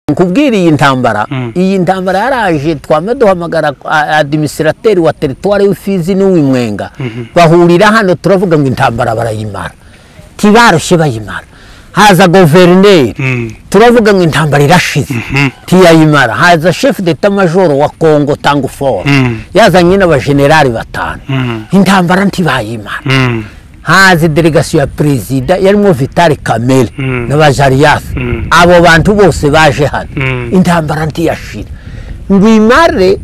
Nkubwira iyi ntambara, iyi ntambara yaraje twame duhamagara administrateur wa territoire w'Ifizi n'uw'Imwenga, bahurira hano turavuga ngo intambara barayimara, tibarushe bayimara. Haza gouverneur, turavuga ngo intambara irashize, tiyayimara. Haza chef d'état major wa Congo Tangufor, yazanye n'abagenerali batanu, intambara ntibayimara. Haza delegation ya president yarimo Vital Kamerhe n'abajarias, abo bantu bose baje hano, intambara ntiyashira. Ngwimare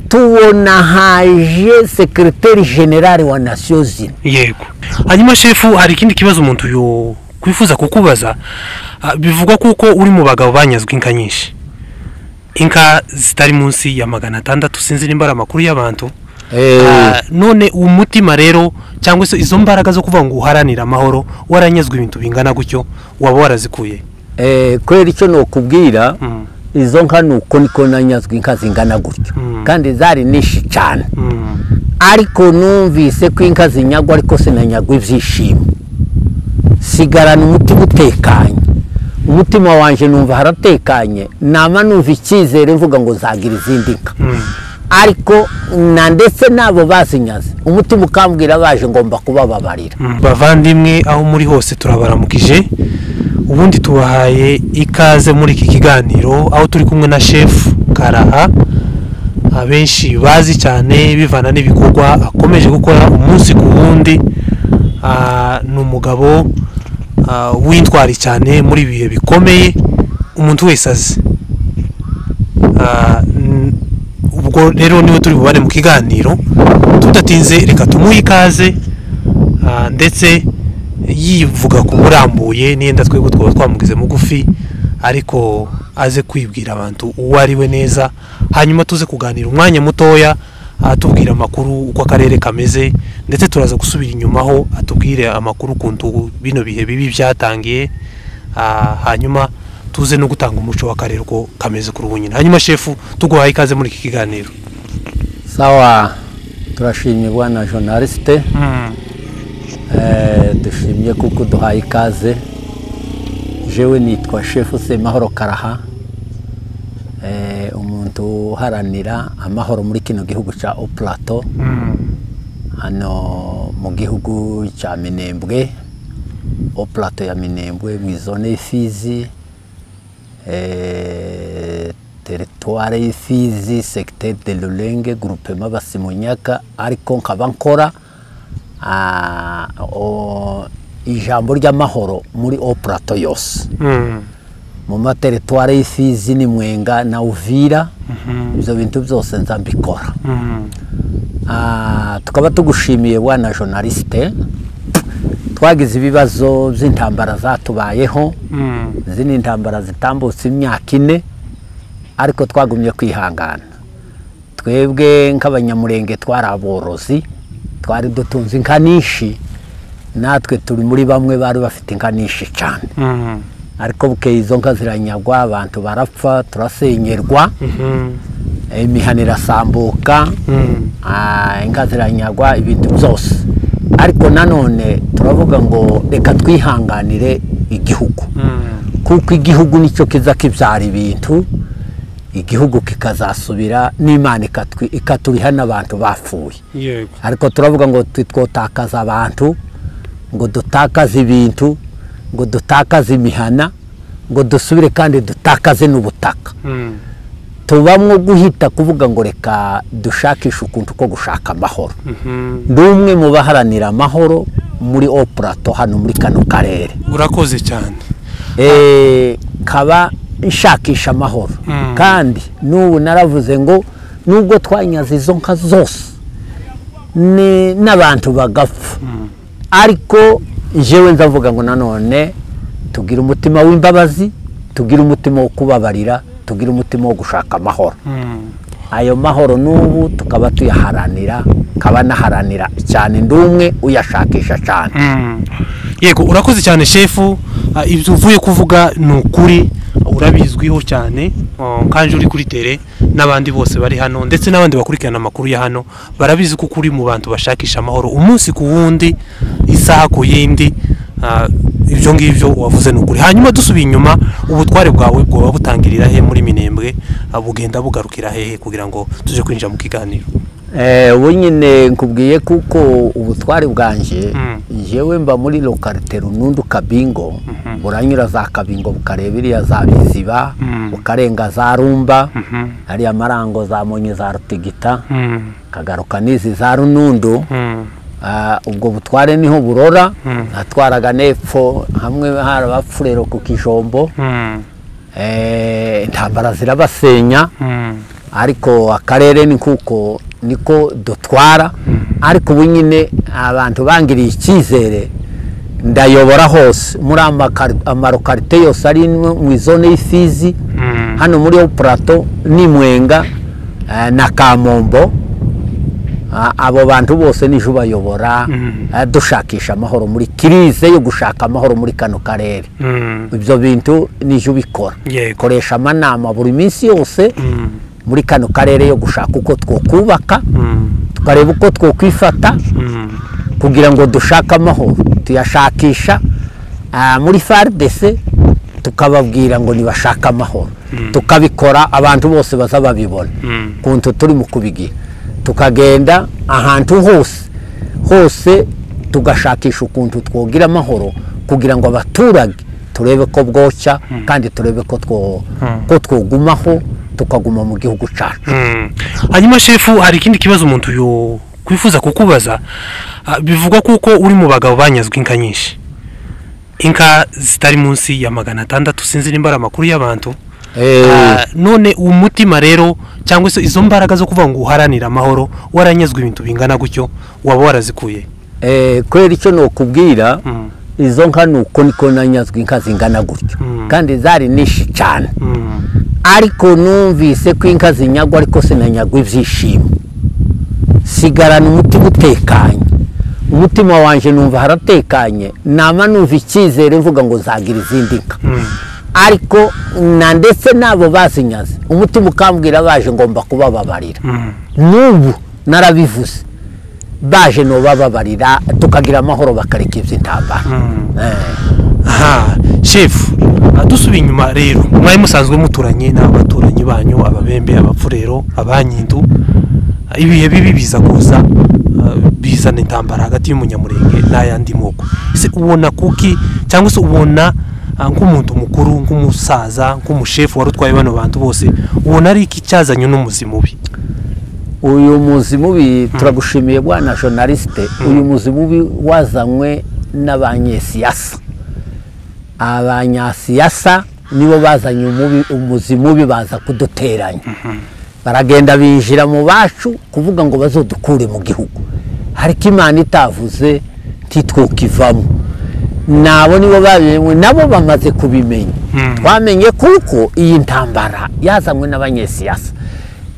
tubona haje secrétaire général wa Nations Unies. Yego. Hanyuma shefu, hari ikindi kibazo umuntu yo kwifuza kukubaza. Bivugwa kuko uri mu bagabo banyazwe inka nyinshi, inka zitari munsi ya 600, sinzi nimba ari amakuru y'abantu. None umutima rero cyangwa se izo mbaraga zo kuvuga ngo uharanira amahoro, waranyazwe ibintu bingana gutyo, waba warazikuye? Kweri icyo nokubwira, izo nka nuko niko nanyazwe inka zingana gutyo, kandi zari nishi cyane. Ariko numvise ko inka zinyagwa, ariko sinanyagwa ibyishimo, sigarana umutima utekanye. Umutima wanje numva haratekanye, nama numva icyizere mvuga ngo nzagira izindi nka. Ariko na ndetse nabo bazinyaze, umutima ukambwira baje ngomba kubababarira. Bavandimwe aho muri hose turabaramukije, ubundi tubahaye ikaze muri iki kiganiro aho turi kumwe na Chef Karaha, abenshi bazi cyane bivana n'ibikorwa akomeje gukora umunsi ku wundi. Ni umugabo w'intwari cyane muri ibihe bikomeye umuntu wese azi. Ubwo rero niwe turi bubane mu kiganiro, tudatinze reka tumuhe ikaze, ndetse yivuga ku burambuye, niyenda twebwe twaba twamugize mugufi, ariko aze kwibwira abantu uwo ari we neza, hanyuma tuze kuganira umwanya mutoya atubwira amakuru uko akarere kameze, ndetse turaza gusubira inyuma ho atubwire amakuru kuntu bino bihe bibi byatangiye, hanyuma tuze no gutanga umuco w'akarere uko kameze kuri ubu nyine. Hanyuma shefu, tuguhaye ikaze muri iki kiganiro. Sawa, turashimye bwana journaliste. Dushimye kuko duhaye ikaze. Jewe nitwa Chef Semahoro Karaha, umuntu uharanira amahoro muri kino gihugu ca Haut Plateau, hano mu gihugu ca Minembwe, Haut Plateau ya Minembwe, mu zone y'Ifizi, territoire y'Ifizi, secteur de Lulenge, groupement Basimunyaka. Ariko nkaba nkora ijambo ry'amahoro muri Haut Plateau yose, mu materitware y'Ifizi ni Mwenga na Uvira. Ibyo bintu byose nza mbikora. Tukaba tugushimiye bwana journaliste. Twagize ibibazo by'intambara zatubayeho, izi ni intambara zitambutse imyaka 4, ariko twagumye kwihangana. Twebwe nk'abanyamurenge twari aborozi, twari dutunze inka nyinshi, natwe turi muri bamwe bari bafite inka nyinshi cyane. Ariko bukeye izo nka ziranyagwa, abantu barapfa, turasenyerwa, imihana irasambuka, inka ziranyagwa, ibintu byose. Ariko nanone turavuga ngo reka twihanganire igihugu, kuko igihugu nicyo kiza kibyara ibintu, igihugu kikazasubira n'Imana ikaturiha n'abantu bapfuye. Ariko turavuga ngo twotakaza abantu, ngo dutakaze ibintu, ngo dutakaze imihana, ngo dusubire kandi dutakaze n'ubutaka. Tubamwo guhita kuvuga ngo reka dushakishe ukuntu ko gushaka amahoro. Ndi umwe mu baharanira amahoro muri Haut Plateau hano muri kano karere. Urakoze cyane. Kaba nshakisha amahoro. Kandi n'ubu naravuze ngo nubwo twanyaze izo nka zose n'abantu bagapfa, ariko jewe nzavuga ngo nanone tugira umutima w'imbabazi, tugira umutima wo kubabarira, tugira umutima wo gushaka amahoro. Ayo mahoro n'ubu tukaba tuyaharanira, kaba naharanira cyane, ndi umwe uyashakisha cyane. Yego, urakoze cyane shefu. Ibyo uvuye kuvuga ni ukuri, urabizwiho cyane, kandi uri kuri tele n'abandi bose bari hano, ndetse n'abandi bakurikirana amakuru ya hano barabizi ko uri mu bantu bashakisha amahoro umunsi ku wundi, isaha ku yindi. Ibyo ngibyo wavuze ni ukuri. Hanyuma dusubiye inyuma, ubutware bwawe bwoba butangirira he muri Minembwe, bugenda bugarukira hehe kugira ngo tuje kwinjira mu kiganiro? Ubu nyine nkubwiye kuko ubutware bwanje jewe mba muri localité Runundu Kabingo, buranyura za Kabingo bukareba iriya za Biziba, bukarenga za Rumba, hariya Marango za Monye za Rutigita, kagaruka n'izi za Runundu. Ubwo butware niho burora, natwaraga nepfo hamwe hari abapfurero ku Kijombo. Intambara zirabasenya, ariko akarere ni kuko niko dutwara. Ariko ubu nyine abantu bangiriye icyizere, ndayobora hose muri amarokarite yose ari mu zone y'Ifizi, hano muri Plateau ni Mwenga na Kamombo. Abo bantu bose nijo bayobora, dushakisha amahoro muri kirize yo gushaka amahoro muri kano karere. Ibyo bintu nijo bikora, koresha amanama buri minsi yose muri kano karere yo gushaka uko twokubaka, tukareba uko twokwifata kugira ngo dushake amahoro. Tuyashakisha muri FARDC, tukababwira ngo nibashaka amahoro, tukabikora abantu bose baza babibona kuntu turi mu kubigira. Tukagenda ahantu hose hose tugashakisha ukuntu twogira amahoro kugira ngo abaturage turebe ko bwoca, kandi turebe ko twogumaho, tukaguma mu gihugu cyacu. Hanyuma shefu, hari ikindi kibazo umuntu yo kwifuza kukubaza. Bivugwa kuko uri mu bagabo banyazwe inka nyinshi, inka zitari munsi ya 600, sinzi nimba ari amakuru y'abantu. None umutima rero cyangwa se izo mbaraga zo kuvuga ngo uharanira amahoro, waranyazwe ibintu bingana gutyo, waba warazikuye? Kweri icyo nokubwira, izo nka nuko niko nanyazwe inka zingana gutyo, kandi zari nishi cyane. Ariko numvise ko inka zinyagwa, ariko sinanyagwa ibyishimo, sigarana umutima utekanye. Umutima wanje numva haratekanye, nama numva icyizere mvuga ngo zagira izindi nka. Ariko na ndetse nabo bazinyaze, umutima ukambwira baje ngomba kubababarira. N'ubu narabivuze, baje no bababarira tukagira amahoro, bakareka iby'intambara. Shefu, dusubiye inyuma rero, mwari musanzwe muturanye n'abaturanyi banyu, ababembe, abapfurero, abanyindu. Ibihe bibi biza kuza bizana intambara hagati y'umunyamurenge n'ayandi moko. Ese ubona kuki, cyangwa se ubona nk'umuntu mukuru, nk'umusaza, nk'umushefu wari utwaye bano bantu bose, ubona ari iki cyazanye n'umuzi mubi? Uyu muzi mubi, turagushimiye bwana journaliste, uyu muzi mubi wazanywe n'abanyesiyasa. Abanyasiyasa nibo bazanye umuzi mubi, baza kuduteranya. Baragenda binjira mu bacu kuvuga ngo bazodukure mu gihugu, ariko Imana itavuze ntitwokivamo. Nabo nibo babimenye, nabo bamaze kubimenya. Twamenye kuko iyi ntambara yazanywe n'abanyesiyasa,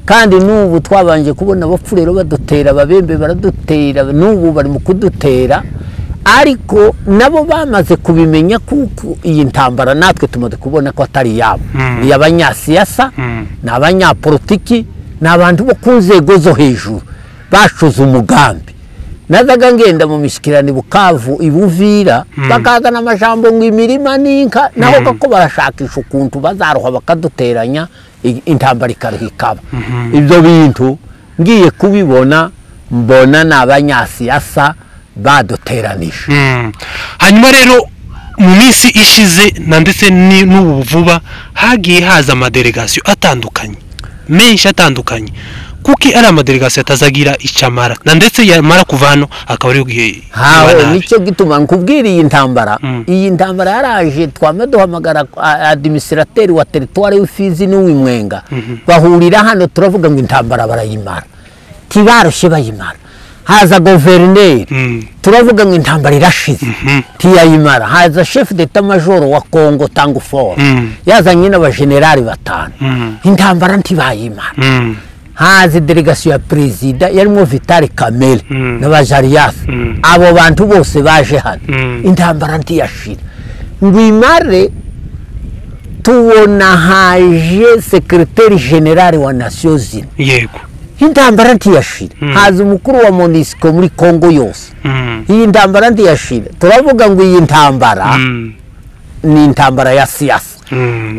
kandi n'ubu twabanje kubona abapfurero badutera, ababembe baradutera, n'ubu bari mu kudutera. Ariko nabo bamaze kubimenya kuko iyi ntambara natwe tumaze kubona ko atari yabo, ni abanyasiyasa, ni abanyapolitiki, ni abantu bo ku nzego zo hejuru bacuze umugambi. Nazaga ngenda mu mishikirano Bukavu, Ibuvira, bakazana amajambo ngo imirima n'inka, naho kako barashakisha ukuntu bazaroha bakaduteranya, intambara ikaba. Ibyo bintu ngiye kubibona, mbona n'abanyasiyasa baduteranije. Hanyuma rero mu minsi ishize na ndetse n'ubu vuba hagiye haza amadelegasiyo atandukanye, menshi atandukanye. Kuki ari amadelegasiyo atazagira icamara, na ndetse yamara kuva hano akaba ari gihe? Nicyo gituma nkubwira iyi ntambara. Iyi ntambara yaraje, twame duhamagara administrateur wa territoire y'Ifizi n'uw'Imwenga, bahurira hano turavuga ngo intambara barayimara, tibarushe bayimara. Haza guverineri, turavuga ngo intambara irashize, ntiyayimara. Haza chef d'état major wa Congo Tangufor, yazanye n'abagenerali 5, intambara ntibayimara. Haza delegation ya president yarimo Vital Kamere n'abajarias, abo bantu bose baje hano, intambara ntiyashira. Ngo imare, tubona haje secrétaire général wa Nations Unies. Yego. Intambara ntiyashira. Haza umukuru wa MONUSCO muri Kongo yose. Iyi ntambara ntiyashira. Turavuga ngo iyi ntambara ni intambara ya siasa.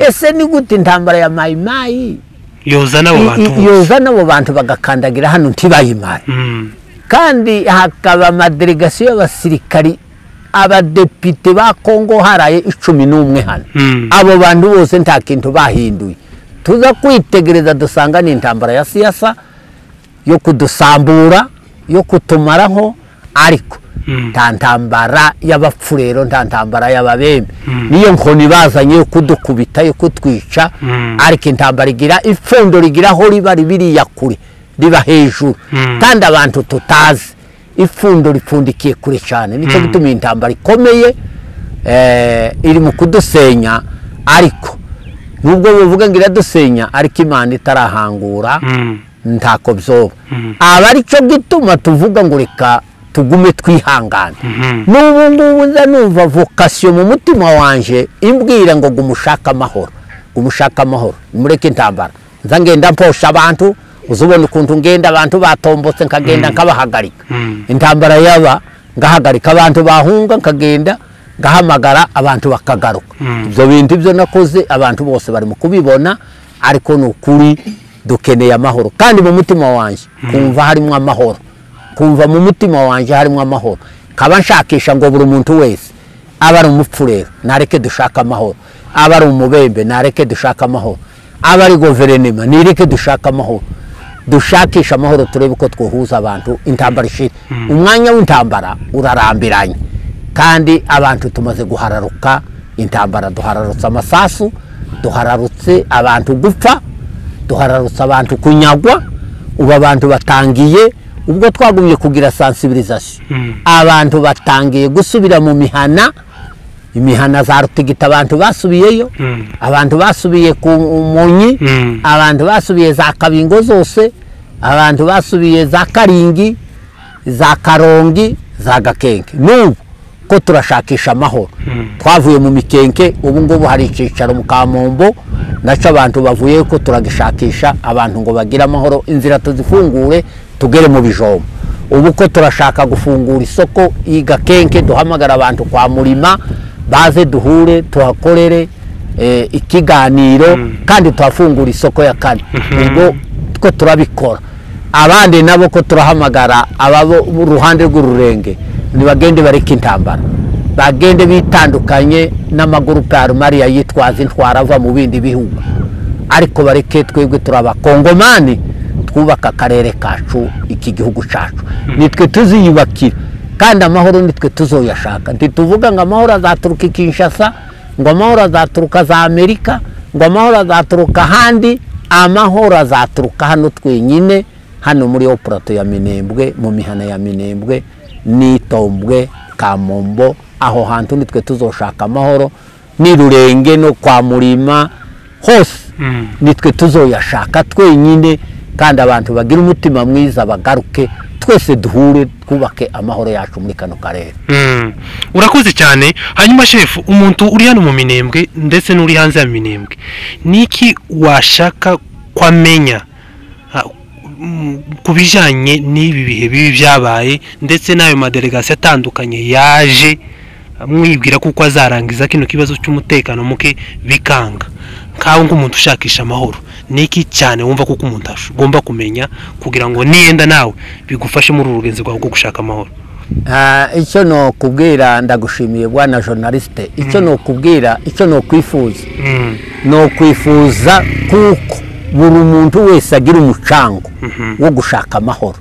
Ese ni gute intambara ya Mai Mai yozana abo bantu? Yozana abo bantu bagakandagira hano ntibayimare. Kandi hakaba amadelegasiyo y'abasirikari, abadepite ba Kongo haraye 11 hano. Abo bantu bose nta kintu bahinduye. Tuza kwitegereza dusanga ni intambara ya siasa yo kudusambura, yo kutumaraho, ariko nta ntambara y'abapfurero, nta ntambara y'ababembe. Niyo nkoni bazanye yo kudukubita, yo kutwica, ariko intambara igira ipfundo rigira aho riba ribiriya kure, riba hejuru. Kandi abantu tutazi ipfundo ripfundikiye kure cyane. Nicyo gituma intambara ikomeye iri mu kudusenya, ariko nubwo bivuga ngo iradusenya, ariko Imana itarahangura ntako byoba. Aba aricyo gituma tuvuga ngo reka tugume twihangane. N'ubu ngubu nza numva vocation mu mutima wanje imbwira ngo gumushaka amahoro, gumushaka amahoro, mureke intambara. Nza ngenda mposha abantu, uzubona ukuntu ngenda abantu batombotse nkagenda nkabahagarika. Intambara yaba ngahagarika abantu bahunga, nkagenda ngahamagara abantu bakagaruka. Ibyo bintu ibyo nakoze abantu bose bari mu kubibona, ariko ni ukuri dukeneye amahoro. Kandi mu mutima wanje kumva harimo amahoro, kumva mu mutima wanje harimo amahoro. Kaba nshakisha ngo buri muntu wese aba ari umupfurero nareke dushaka amahoro, aba ari umubembe nareke dushaka amahoro, aba ari guverinoma nireke dushaka amahoro. Dushakisha amahoro turebe uko twohuza abantu, intambara ishira. Umwanya w'intambara urarambiranye, kandi abantu tumaze guhararuka intambara. Duhararutse amasasu, duhararutse abantu gupfa, duhararutse abantu kunyagwa. Ubu abantu batangiye, ubwo twagumye kugira sensibilisation, abantu batangiye gusubira mu mihana. Imihana za Rutigita abantu basubiyeyo, abantu basubiye ku Munyi, abantu basubiye za Kabingo zose, abantu basubiye za Karingi, za Karongi, za Gakenke. N'ubu ko turashakisha amahoro. Twavuye mu Mikenke, ubu ngubu hari icyicaro mu Kamombo, naco abantu bavuye ko turagishakisha abantu ngo bagire amahoro, inzira tuzifungure tugere mu Bijombo. Ubu ko turashaka gufungura isoko i Gakenke, duhamagara abantu kwa Murima baze duhure tuhakorere ikiganiro, kandi tuhafungura isoko ya kane. Ubwo ko turabikora. Abandi nabo ko turahamagara ababo mu ruhande rw'ururenge nibagende bareke intambara, bagende bitandukanye n'amagurupe ya Mariya yitwaza intwara ava mu bindi bihugu, ariko bareke twebwe turabakongomani twubaka akarere kacu, iki gihugu cacu nitwe tuziyubakira, kandi amahoro nitwe tuzoyashaka. Ntituvuga ngo amahoro azaturuka i Kinshasa, ngo amahoro azaturuka za Amerika, ngo amahoro azaturuka ahandi. Amahoro azaturuka hano twenyine, hano muri operato ya Minembwe, mu mihana ya Minembwe, Nitombwe, Kamombo. Aho hantu nitwe tuzoshaka amahoro, ni Rurenge no kwa Murima hose nitwe tuzoyashaka twenyine. Kandi abantu bagira umutima mwiza bagaruke, twese duhure twubake amahoro yacu muri kano karere. Urakoze cyane. Hanyuma chef, umuntu uri hano mu Minembwe ndetse n'uri hanze ya Minembwe, niki washaka kwamenya kubijanye n'ibi bihe bibi byabaye ndetse n'ayo madelegasiyo atandukanye yaje mwibwira kuko azarangiza kino kibazo cy'umutekano muke bikanga? Nkaho nk'umuntu ushakisha amahoro, niki cyane wumva kuko umuntu agomba kumenya kugira ngo niyenda nawe bigufashe muri urugenzi rwawe rwo gushaka amahoro? Icyo no kubwira, ndagushimiye bwana journaliste, icyo no kubwira, icyo no kwifuza, no kwifuza kuko buri muntu wese agira umucango wo gushaka amahoro.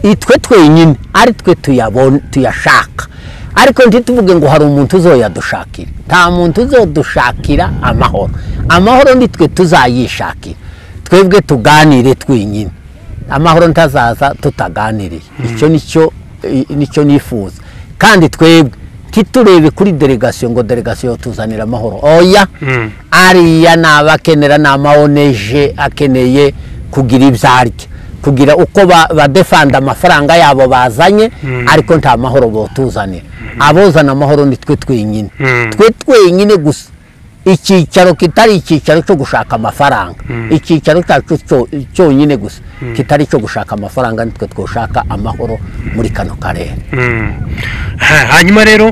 Itwe twenyine ari twe tuyabona tuyashaka, ariko ntituvuge ngo hari umuntu uzoyadushakira. Nta muntu uzodushakira amahoro. Amahoro nitwe tuzayishakira, twebwe tuganire twenyine. Amahoro ntazaza tutaganiriye. Icyo nicyo nifuza. Kandi twebwe titurebe kuri delegation ngo delegation tuzanira amahoro. Oya, ariya nabakenera n'amaoneje akeneye kugira ibyarya, kugira uko badefanda amafaranga yabo bazanye, ariko nta mahoro botuzanira. Abozana amahoro nitwe twenyine, twe twenyine gusa. Icyicaro kitari icyicaro cyo gushaka amafaranga, icyicaro cyacu cyonyine gusa kitari cyo gushaka amafaranga, nitwe twoshaka amahoro muri kano karere. Hanyuma rero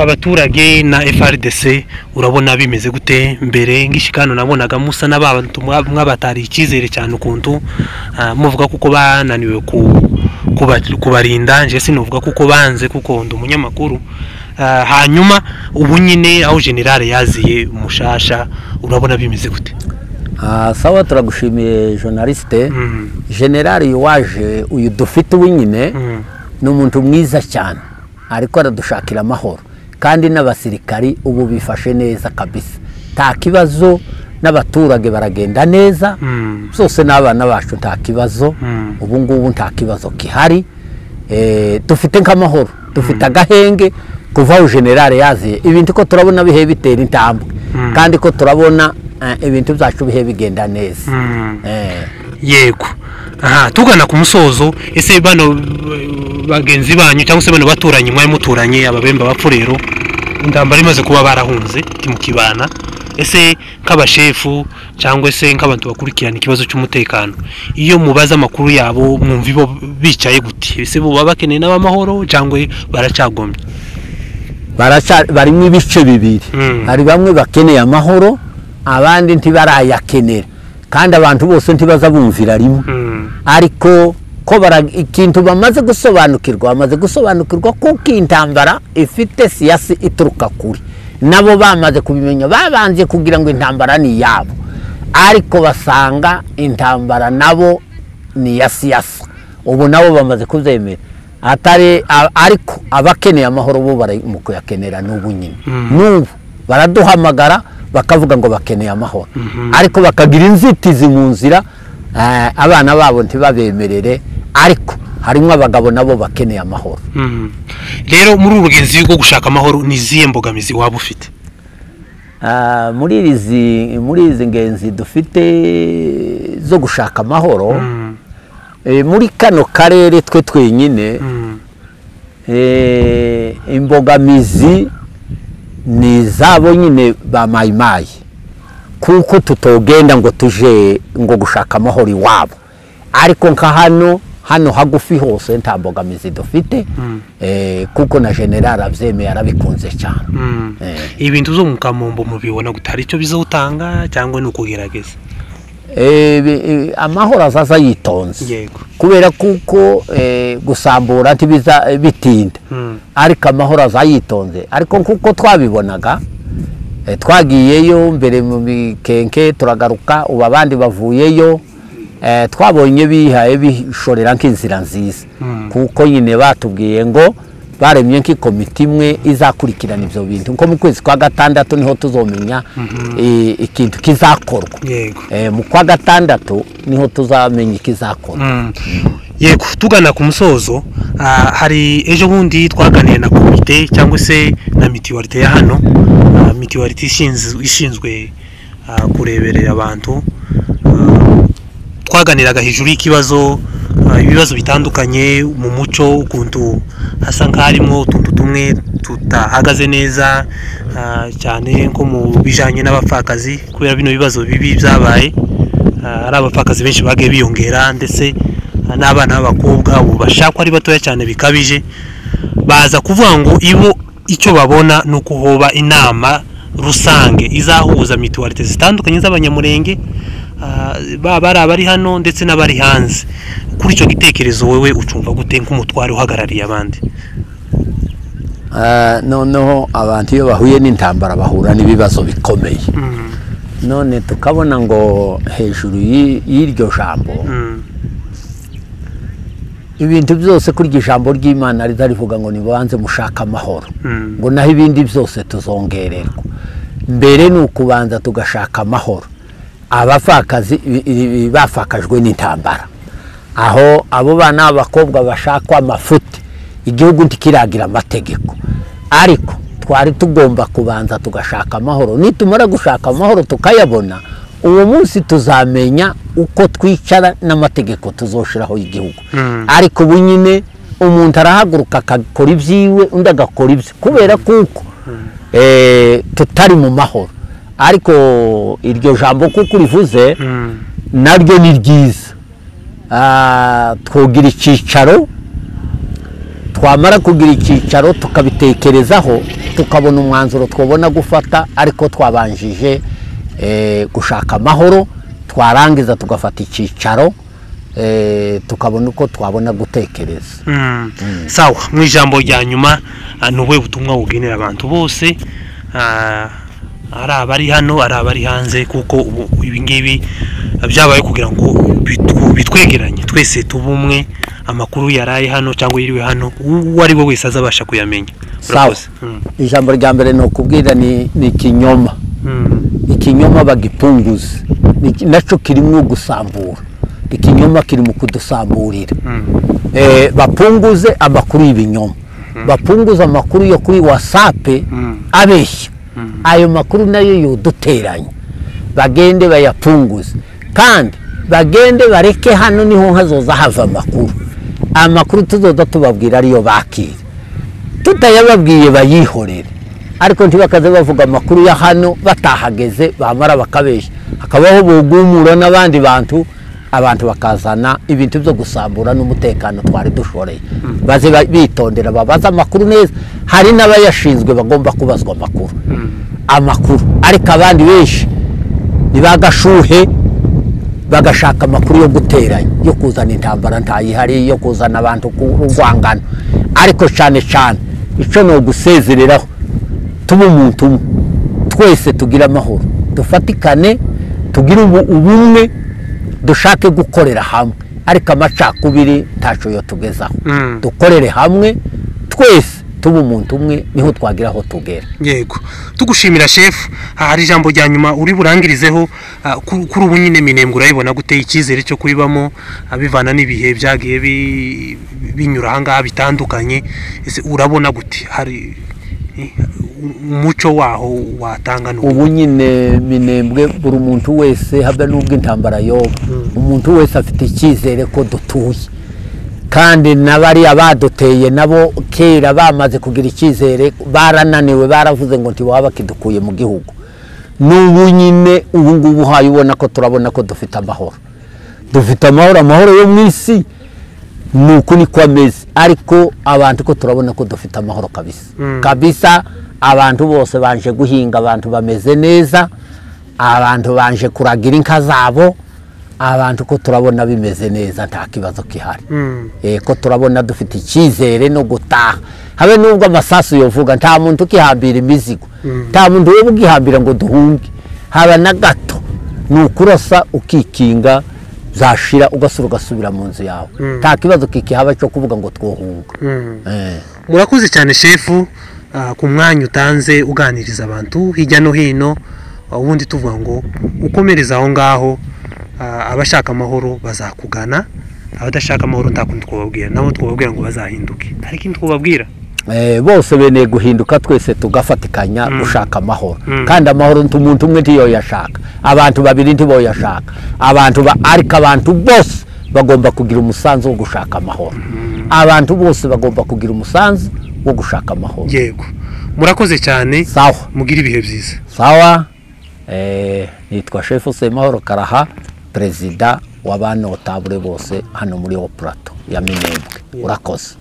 abaturage na FARDC urabona bimeze gute? Mbere ngishikano nabonaga musa n'abantu mwabatari icyizere cyane ukuntu muvuga kuko bananiwe kubarinda, nje sinuvuga kuko banze kuko ndi umunyamakuru. Hanyuma ubu nyine aho generale yaziye mushasha urabona bimeze gute? Sawa, turagushimiye journaliste. Generale waje uyu dufite ubu nyine ni umuntu mwiza cyane, ariko aradushakira amahoro, kandi n'abasirikari ubu bifashe neza kabisa, nta kibazo, n'abaturage baragenda neza zose, n'abana bacu nta kibazo, ubu ngubu nta kibazo kihari. Dufite nk'amahoro, dufite agahenge kuva aho generale yaziye. Ibintu ko turabona bihe bitera intambwe, kandi ko turabona ibintu byacu bihe bigenda neza. Yego. Aha tugana ku musozo, ese bano bagenzi banyu cyangwa se bano baturanye mwari muturanye ababemba bapfurero intambara imaze kuba barahunze timukibana, ese nk'abashefu cyangwa se nk'abantu bakurikirana ikibazo cy'umutekano, iyo mubaza amakuru yabo mwumva ibo bicaye gute? Ese bo baba bakeneye n'abamahoro cyangwa baracagomye? Barimo ibice bibiri, hari bamwe bakeneye amahoro, abandi ntibarayakenera, kandi abantu bose ntibaza bumvira rimwe. Ariko ko ikintu bamaze gusobanukirwa kuko intambara ifite siyasi ituruka kuri nabo bamaze kubimenya, babanje kugira ngo intambara ni yabo, ariko basanga intambara nabo ni ya siyasa, ubu nabo bamaze kubyemera. Atari ariko abakeneye amahoro bo bari mu kuyakenera n'ubu nyine, n'ubu baraduhamagara bakavuga ngo bakeneye amahoro, ariko bakagira inzitizi mu nzira, abana babo ntibabemerere, ariko harimo abagabo nabo bakeneye amahoro. Rero muri urugenzi rwo gushaka amahoro ni izihe mbogamizi waba ufite? Muri izi ngenzi dufite zo gushaka amahoro, muri kano karere twe twenyine, imbogamizi ni zabo nyine ba mayimayi, kuko tutogenda ngo tuje ngo gushaka amahoro iwabo, ariko nka hano hagufi hose nta mbogamizi dufite, kuko na general abyemeye arabikunze cyane. Ibintu zo mu Kamombo mubibona gutari icyo bizotanga cyangwa ni ukugerageza? Amahoro azaza yitonze, kubera kuko gusambura ntibiza bitinda, ariko amahoro azayitonze. Ariko nkuko twabibonaga, twagiyeyo mbere mu mikenke turagaruka, ubu abandi bavuyeyo, twabonye bihaye bishorera nk'inzira nziza, kuko nyine batubwiye ngo baremye nk'ikomite imwe izakurikirana ibyo bintu, nko mu kwezi kwa gatandatu niho tuzomenya ikintu kizakorwa. Mu kwa gatandatu niho tuzamenya ikizakorwa. Yego, tugana ku musozo, hari ejo bundi twaganiye na komite cyangwa se na mituwarite ya hano, mituwarite ishinzwe kureberera abantu, twaganiraga hejuru y'ikibazo, ibibazo bitandukanye mu muco, ukuntu hasa nk'harimo utuntu tumwe tutahagaze neza, cyane nko mu bijanye n'abapfakazi, kubera bino bibazo bibi byabaye, ari abapfakazi benshi bagiye biyongera, ndetse n'abana b'abakobwa ubu bashakwa ari batoya cyane bikabije. Baza kuvuga ngo ibo icyo babona ni ukuhoba inama rusange izahuza mituwarite zitandukanye z'abanyamurenge, baba ari abari hano ndetse n'abari hanze. Kuri icyo gitekerezo wewe ucumva gute nk'umutware uhagarariye abandi? Noneho abantu iyo bahuye n'intambara bahura n'ibibazo bikomeye, none tukabona ngo hejuru y'iryo jambo ibintu byose kuri iryo jambo ry'Imana rivuga ngo nibanze mushaka amahoro, ngo naho ibindi byose tuzongererwa. Mbere ni ukubanza tugashaka amahoro. Abapfakazi bafakajwe n'intambara, aho abo bana b'abakobwa bashakwa amafuti, igihugu ntikiragira amategeko, ariko twari tugomba kubanza tugashaka amahoro. Nitumara gushaka amahoro tukayabona, uwo munsi tuzamenya uko twicara n'amategeko tuzoshiraho igihugu. Ariko ubu nyine umuntu arahaguruka akakora ibyiwe, undi agakora ibye, kubera kuko tutari mu mahoro. Ariko iryo jambo kuko urivuze naryo ni ryiza. Twogira icyicaro, twamara kugira icyicaro tukabitekerezaho, tukabona umwanzuro twabona gufata, ariko twabanjije gushaka amahoro, twarangiza tugafata icyicaro, tukabona uko twabona gutekereza. Sawa, mu ijambo rya nyuma ni ubuhe butumwa bugenera abantu bose, ari abari hano ari abari hanze, kuko ibi ngibi byabaye kugira ngo bitwegeranye twese tubumwe, amakuru yaraye hano cyangwa yiriwe hano uwo ari we wese azabasha kuyamenya. Sawa. Ijambo rya mbere ni ukubwira ni ikinyoma. Ikinyoma bagipunguze, nacyo kirimo gusambura. Ikinyoma kiri mu kudusamburira. Bapunguze amakuru y'ibinyoma, bapunguze amakuru yo kuri WhatsApp abeshya. Ayo makuru nayo yoduteranya, bagende bayapunguze, kandi bagende bareke hano niho hazoza hava amakuru. Amakuru tuzoza tubabwira ariyo bakira, tutayababwiye bayihorere. Ariko ntibakaze bavuga amakuru ya hano batahageze, bamara bakabeshya, hakabaho bugumura n'abandi bantu, abantu bakazana ibintu byo gusambura n'umutekano twari dushoreye. Baze bitondera babaza amakuru neza. Hari n'abayashinzwe bagomba kubazwa amakuru, ariko abandi benshi nibagashuhe bagashaka amakuru yo guteranya, yo kuzana intambara ntayihari, yo kuzana abantu kurwangana. Ariko cyane cyane icyo no gusezereraho, tuba umuntu umwe, twese tugira amahoro, dufatikane, tugire ubumwe, dushake gukorera hamwe. Ariko amacakubiri ntaco yo tugezaho. Dukorere hamwe twese, tuba umuntu umwe, niho twagira aho tugera. Yego, tugushimira chef. Hari ijambo rya nyuma uri burangirizeho kuri ubu nyine Minembwe urayibona gute, icyizere cyo kubibamo abivana n'ibihe byagiye binyura ahangaha bitandukanye, ese urabona gute hari umuco waho watanga? Ubu nyine Minembwe buri muntu wese, habe n'ubwo intambara yoba, umuntu wese afite icyizere ko dutuye, kandi n'abari abaduteye nabo kera bamaze kugira icyizere, barananiwe, baravuze ngo ntiwaba kidukuye mu gihugu. N'ubu nyine ubu ngubu haye ubona ko turabona ko dufite amahoro, dufite amahoro, amahoro yo mu isi nuko niko ameze. Ariko abantu ko turabona ko dufite amahoro kabisa. Kabisa abantu bose banje guhinga, abantu bameze neza, abantu banje kuragira inka zabo, abantu ko turabona bimeze neza, nta kibazo kihari. Ko turabona dufite icyizere no gutaha. Habe nubwo amasasu yovuga, nta muntu ukihambira imizigo, nta muntu ugihambira ngo duhunge, haba na gato. Ni ukurasa ukikinga, zashira ugasura ugasubira mu nzu yawe. Nta kibazo kikihaba cyo kuvuga ngo twohunga. Murakoze cyane shefu ku mwanya utanze uganiriza abantu hirya no hino. Ubundi tuvuga ngo ukomereza aho ngaho, abashaka amahoro bazakugana, abadashaka amahoro nta kundi twababwira, nabo twababwira ngo bazahinduke. Hari ikindi twababwira? Bose beneye guhinduka, twese tugafatikanya gushaka amahoro. Kandi amahoro umuntu umwe ntiyoyashaka, abantu babiri ntiboyashaka, abantu ariko abantu bose bagomba kugira umusanzu wo gushaka amahoro. Abantu bose bagomba kugira umusanzu wo gushaka amahoro. Yego, murakoze cyane. Sawa, mugire ibihe byiza. Sawa. Nitwa Chef Semahoro Karaha, perezida w'abanotabule bose hano muri Haut Plateau ya Minembwe. Urakoze.